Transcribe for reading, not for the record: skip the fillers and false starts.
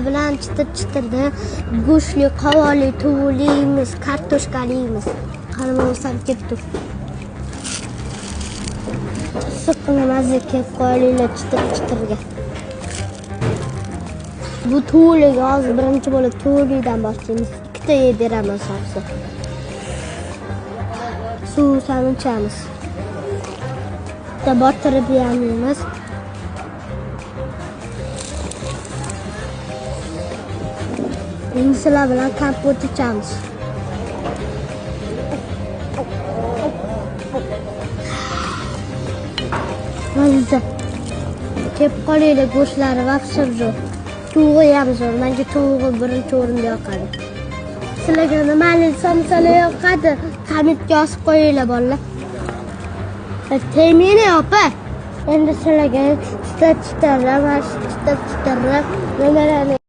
bilan chitir-chitirni go'shtli, qovoli, tovuqli yeymiz, kartoshkali yeymiz. Qani bo'lsam kelib tur. Issiqqina mazza kelib qo'yinglar chitir-chitirga. Bu tovuqliga hozir birinchi bo'lib tovuqlidan boshlaymiz. Ikkita yeb beraman somsa. Suvsani ichamiz. Bitta botirib yeymiz. Endi sizlar bilan kompot ichamiz. Mazza. Kelib qolinglar, go'shtlari vapsha zo'r. Tovug'i ham zo'r. Menga tovug'i birinchi o'rinda yoqadi. Sizlarga nimali somsalar yoqadi? Kommentga yozib qo'yinglar bolalar. Tegmanglar opa. Endi sizlarga chitir-chitirlab, chitir-chitirlab nimalarni